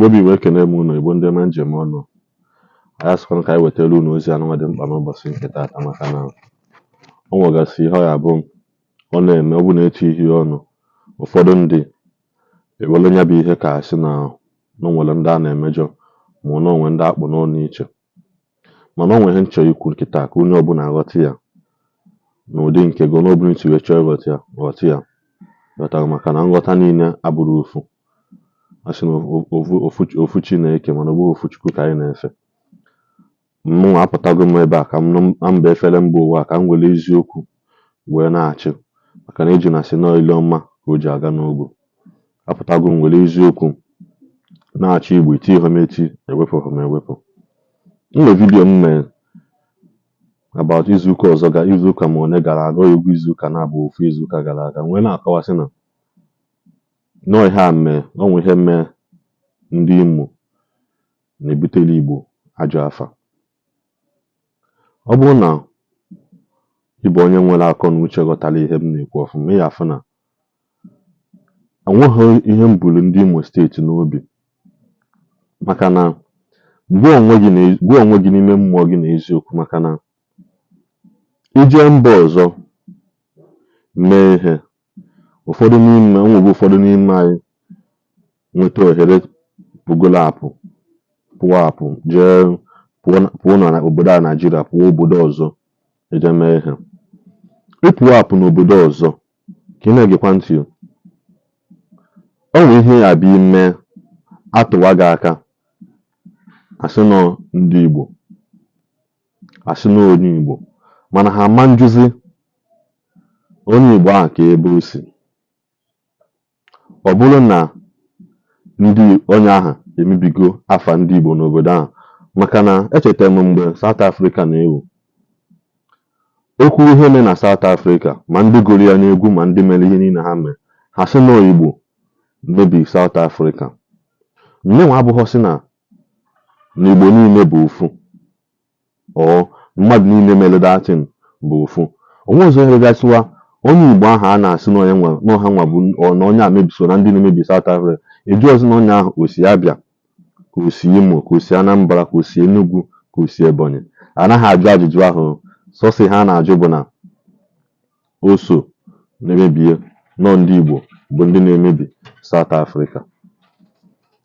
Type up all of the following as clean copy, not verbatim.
Igbo bụ Igbo, ekene m unu. Igbo ndị ọma, njem ọnụ anyị, asịkwana ka anyị wetara unu ozi anụnwa dị mkpa n'ụbọchị nke taata, maka na o nwegasị ihe ọ ya bụ ọ na-eme. Ọ bụ na eti ihe ọnụ, ụfọdụ ndị ewere ya bụ ihe ka asị na o nwere ndị a na-emejọ, ma ọ na onwe ndị akpụ n'ọnụ iche. Mana o nwere ihe m chọrọ ikwu nkịta ka onye ọbụla ghọta ya n'ụdị nke gị, onye ọbụla isi wee chọọ ịghọta ya, ghọta ya, ghọtara, maka na nghọta niile abụrụ ofu. A sị na ofu ofu ofu Chineke, mana ọ bụghị ofu Chukwu ka anyị na-efe. Mụnwa apụtago m ebe a ka m na mba efere mba ụwa ka m were eziokwu wee na-achị, maka na eji na sị nọọ ile ọma ka o ji aga n'ogwu. Apụtago m were eziokwu na-achị Igbo, eti ihe m eti, ewepụghị m ewepụ. Nwere video m mere about izuụka ọzọ ga izuụka ma one gara aga, egwu izuụka na-abụ ofu izuụka gara aga, nwee na-akọwasị na nọọ ihe a mee, ọ nwe ihe mee ndị Imo na-ebutela Igbo ajọ afa. Ọ bụrụ na ị bụ onye nwere akọ na uche ghọtara ihe m na-ekwu ọfụma, ị ga-afụ na onweghị ihe m buru ndị Imo Steeti n'obi, maka na gwa onwe gị na gwa onwe gị n'ime mmụọ gị na eziokwu, maka na ije mba ọzọ mee ihe ụfọdụ n'ime onwego, ụfọdụ n'ime anyị nweta ohere pụgolo apụ, pụọ apụ, jee pụọ na obodo a Naijiria, pụọ obodo ọzọ eje mee ihe. Ịpụọ apụ n'obodo ọzọ, ka ị na-egekwa ntị o, o nwere ihe ya abịa ime atụwa gị aka, asị nọ ndị Igbo, asị nọ onye Igbo, mana ha ama njuzi onye Igbo ahụ ka ebe o si. Ọ bụrụ na ndị onye ahụ emebigo afa ndị Igbo n'obodo ahụ, maka na echetara m mgbe South Africa na-ewu okwu, ihe mee na South Africa, ma ndị gụrụ ya n'egwu, ma ndị mere ihe niile ha mere, ha sị nọ Igbo mebi South Africa. Nyenwa abụghọ sị na na Igbo niile bụ ofu, ọ mmadụ niile mere that thing bụ ofu. Onwe ọzọ regasịwa onye Igbo ahụ a na-asị na onye nwa na ọha nwa bụ na onye a mebi so na ndị na-emebi South Africa. Eju ọzọ na onye ahụ o si Abịa, ka o si Imo, ka o si Anambra, ka o si Enugu, ka o si Ebonyi, anaghị ajụ ajụjụ ahụ. Sọsọ ihe a na-ajụ bụ na o so na-emebie, nọ ndị Igbo bụ ndị na-emebi South Africa.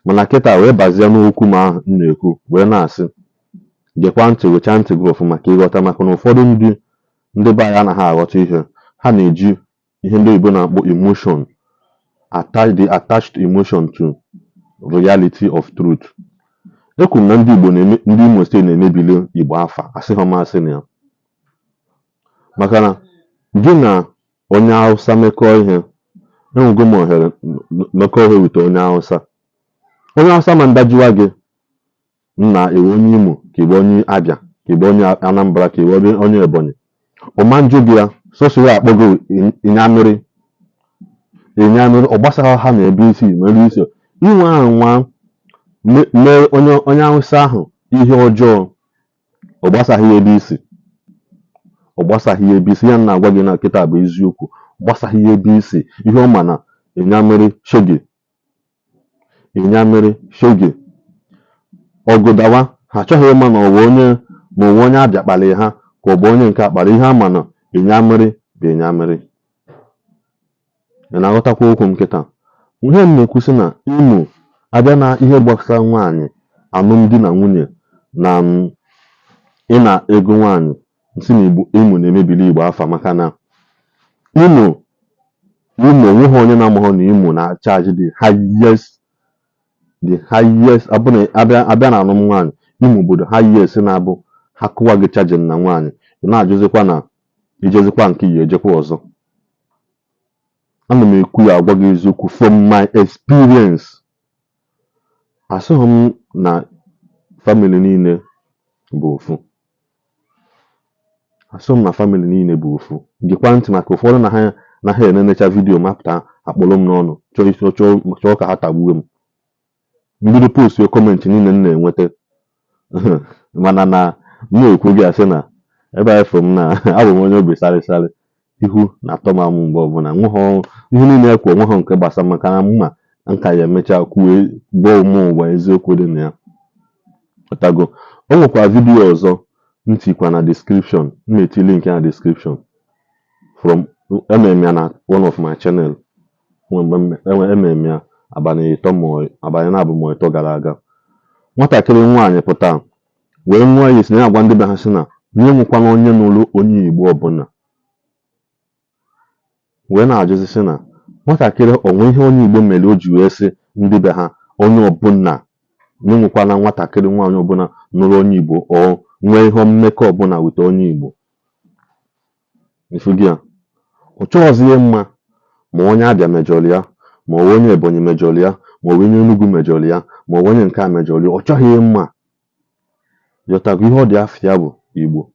Mana kịta wee bazie n'okwu m ahụ m na-ekwu, wee na-asị gekwa ntị, wechaa ntị gị ọfụma ka ịghọta, maka na ụfọdụ ndị be anyị anaghị aghọta ihe. Ha na-eji ihe ndị oyibo na-akpọ emotion attach, the attached emotion to reality of truth. Ekwuru m na ndị Igbo na-eme, ndị Imo Steeti na-emebili Igbo afa. Asịghị m asị na ya, maka na gị na onye Hausa mekọọ ihe, enwego m ohere mekọọ ihe wite onye Hausa. Onye Hausa ma ndajiwa gị nna iwe onye Imo, ka ịbụ onye Abịa, ka ịbụ onye Anambra, ka ịbụ onye Ebonyi, ọma njụ gị ya. Sọsọ ya akpọ gị ịnyamịrị ịnyamịrị. Ọ gbasara ha na ebe isi ma ebe isi inwe ahụ nwa mee onye Hausa ahụ ihe ọjọọ, ọ gbasaghị ya ebe isi, ọ gbasaghị ya ebe isi. Ya na-agwa gị na kịta bụ eziokwu, ọ gbasaghị ya ebe isi. Ihe ọ ma na ịnyamịrị shege, ịnyamịrị shege, ọgụdawa. Ha achọghị ịma na ọwụ onye, ma ọwụ onye Abịa kpalị ha, ka ọ bụ onye nke akpara ihe ama na ịnyamịrị bụ ịnyamịrị. Ị na-aghọtakwa okwu m kịta? Ihe m na-ekwu sị na Imo abịa na ihe gbasara nwaanyị, alụmdi na nwunye na ị na ego nwaanyị, nsị na Igbo Imo na-emebili Igbo afa, maka na Imo onweghị onye na-amaghọ na Imo na-charge the highest, the highest. Abụ na abịa na alụm nwaanyị, Imo obodo highest na-abụ ha kụwa gị charging na nwaanyị, ị na-ajụzikwa na ijezikwa nke ya ejekwa ọzọ. Ana m ekwu ya, agwa gị eziokwu from my experience. Asịghị m na family niile bụ ofu, asịghị m na family niile bụ ofu. Gekwa ntị, maka ụfọdụ na ha naghị enenecha video mapụta akpọrọ m n'ọnụ, chọọ isi chọọ ka ha tagbuo m, mbido post comment niile m na-enweta. Mana na m na-ekwu gị asị na ebe anyị fụ m na abụ m onye obi sarịsarị, ihu na-atọ m amụ mgbe ọbụla nweghọ ihe niile ekwu, onweghọ nke gbasara, maka na mma Nka ya emecha kwuo, gwa ụmụ ụwa eziokwu dị na ya. Ghọtago? O nwekwa video ọzọ m tikwa na description, m na-eti link ya na description, from emere m ya na one of my channel. Emere m ya abalị 3 ma abalị 2 ma 3 gara aga. Nwatakịrị nwaanyị pụta wee ṅụọ iyi, si na ya agwa ndị be ha sị na nye nwekwana onye nụrụ onye Igbo ọbụla. Wee na-ajụzi sị na nwatakịrị onwe ihe onye Igbo mere o ji wee sị ndị be ha onye ọbụla na-enwekwana nwatakịrị nwaanyị ọbụla nụrụ onye Igbo ọ nwee ihe mmekọ ọbụla wete onye Igbo. Ifugi ya, ọ chọghọzie mma ma onye Abịa mejọrọ ya, ma ọ bụ onye Ebonyi mejọrọ ya, ma ọ bụ onye Enugu mejọrọ ya, ma ọ bụ onye nke a mejọrọ ya. Ọ chọghị mma. Ghọtago? Ihe ọ dị afọ ya bụ Igbo.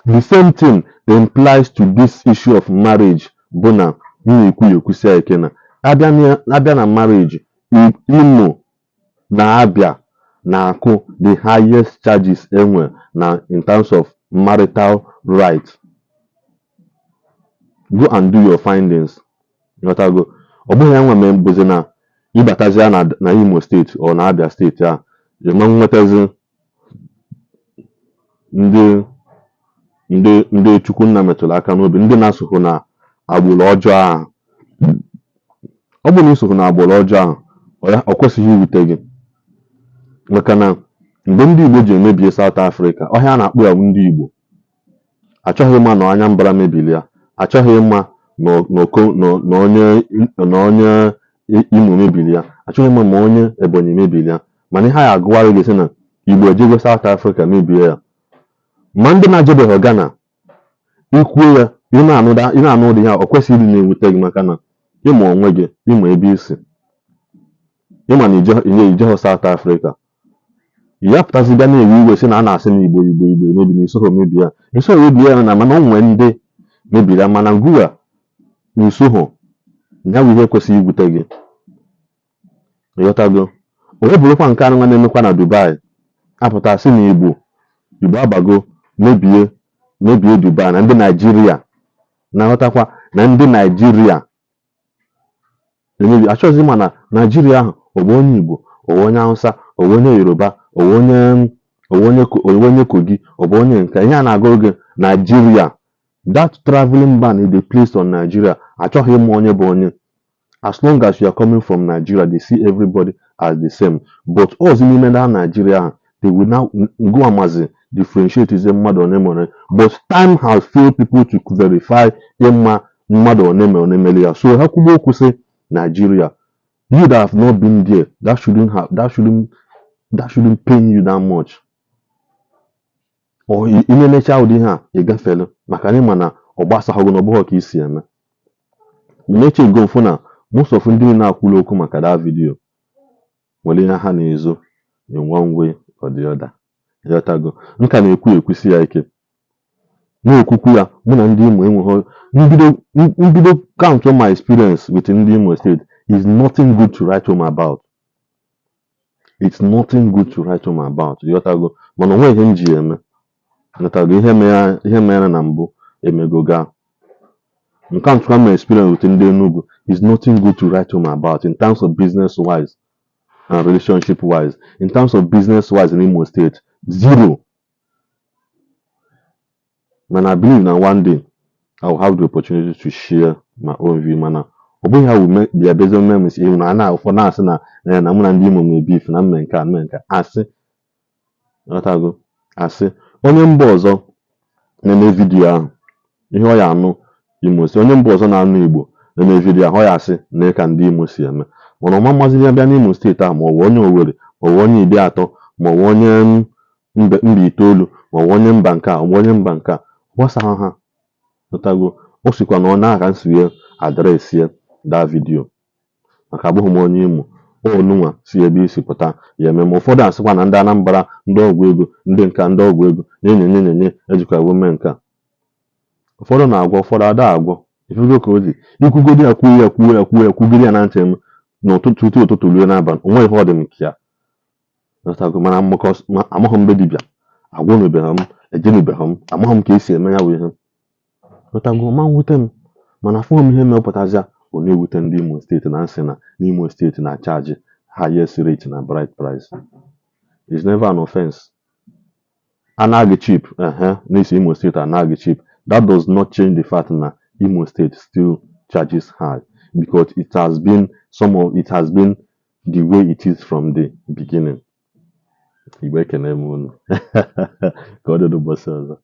The same thing implies to this issue of marriage, bụ na m na-ekwu ya ekwusi ya ike na abịa na marriage, Imo na Abia na-akụ the highest charges enwe na in terms of marital right. Go and do your findings. Ghọtago? Ọ bụghị ya nwa mee bụzi na ịbatazia na Imo Steeti ọ na Abia Steeti a, ịma nwetazi ndị Chukwunna metụrụ aka n'obi, ndị na-asụhụ na agbụrụ ọjọọ ahụ. Ọ bụrụ na isokwu na agbụrụ ọjọọ ahụ, ọ kwesịghị iwute gị, maka na mgbe ndị Igbo ji emebie South Africa, ọhịa a na-akpụ ya bụ ndị Igbo. Achọghị ịma na Anambra mebiri ya, achọghị ịma na onye Imo mebiri ya, achọghị ịma ma onye Ebonyi mebiri ya. Mana ihe a agụwarị gị sị na Igbo ejego South Africa mebie ya. Ma ndị na-ajebeghị Ghana ikwuo ya, ị na-anụ ụdị ya, ọ kwesịghị ịdị na-ewute gị, maka na ịma onwe gị, ịma ebe isi, ịma na ijeghọ South Africa. Ya pụtazi bịa na-ewe iwe sị na a na-asị na Igbo, Igbo, Igbo emebi na isoghọ mebie ya, isoghọ mebie ya na. Mana o nwee ndị mebiri ya, mana ngụwa na isoghọ ya bụ ihe kwesịrị igwute gị. Ịghọtago? O wee bụrụkwa nke anụnwa na-emekwa na Dubai, apụta sị na Igbo, Igbo abago mebie mebie Dubai, na ndị Naijiria na-aghọtakwa na ndị Naijiria emebi. Achọghịzị ma na Naijiria ahụ, ọ bụ onye Igbo, ọ bụ onye Hausa, ọ bụ onye Yoruba, ọ bụ onye Kogi, ọ bụ onye nke ihe a na-agụ oge Naijiria. That traveling ban dey placed on Nigeria, achọghị ịma onye bụ onye. As long as you are coming from Nigeria, they see everybody as the same. But ọzọ n'ime that Nigeria ahụ, they will now go amazi differentiate ize mmadụ one ma one. But time has failed people to verify ịma mmadụ one ma one mere ya. So ha kwuba okwu sị Nigeria, you that have not been there, that shouldn't pain you that much. Or ị na-emecha ụdị ihe a, ị gafere, maka na ịma na ọ gbasaghị gị na ọ bụghị ka isi eme. Mana eche go mfụ na most of ndị na-akwulu okwu maka that video nwere ihe ha na-ezo in one way or the other. Ịghọtago? Nka na-ekwu ekwusi ya ike, na-ekwukwu ya, mụ na ndị Imo enweghị mbido. Count on my experience with ndị Imo State is nothing good to write home about. It's nothing good to write home about. Ịghọtago? Mana onwe ihe m ji ya eme. Ịghọtago? Ihe mere na mbụ emego gaa. Nke a my experience with ndị Enugu is nothing good to write home about in terms of business wise and relationship wise. In terms of business wise in Imo State, zero. Mana I believe na one day I will have the opportunity to share my own view. Mana ọ bụghị ha wụ bịa bịazie mee m isi na na ụfọdụ na-asị na na mụ na ndị Imo nwere beef na mme nke a, mme nke a. Asị. Ghọtago? Asị onye mba ọzọ na-eme video ahụ, ihe ọ ya anụ Imo si onye mba ọzọ na-anụ Igbo na-eme video ahụ, ọ ya asị na ka ndị Imo si eme. Mana ọma mmazi ya bịa n'Imo Steeti ahụ, ma ọ bụ onye Owerri, ma ọ bụ onye Ideatọ, ma ọ bụ onye mba itoolu, ma ọ bụ onye mba nke a, ma ọ bụ onye mba nke a, gbasara ha. Ghọtago? O sikwa na ọ na ka m si wee address ya that video, maka abụghị m onye Imo. Onunwa si ebe isi pụta ya eme. Ma ụfọdụ asịkwa na ndị Anambra, ndị ọgwụ ego, ndị nka, ndị ọgwụ ego na-enye nye nye ejikwa ewe mee nke a. Ụfọdụ na-agwọ, ụfọdụ ada agwọ. Ifugo ka o dị? Ikwugodi ya, kwuo ya, kwuo ya, kwuo ya, kwugide ya na ntị m n'ụtụtụ tutu ụtụtụ ruo n'abalị, onwe ihe ọ dị m ka ya. Ghọtago? Mana amaghị m be dibịa, agwọnubeghị m, ejenubeghị m, amaghị m ka esi eme ya bụ ihe. Ghọtago? Ma nwute m, mana afụghị m ihe mepụtazịa Ọ na-ewute ndị Imo Steeti na nsị na n'Imo Steeti na charge highest rate na bride price. It's never an offense. Anaghị cheap n'isi Imo Steeti, anaghị cheap. That does not change the fact na Imo State still charges high, because it has been some of it has been the way it is from the beginning. Igbo, ekene m unu. Ka ọ dị n'ụbọchị ọzọ.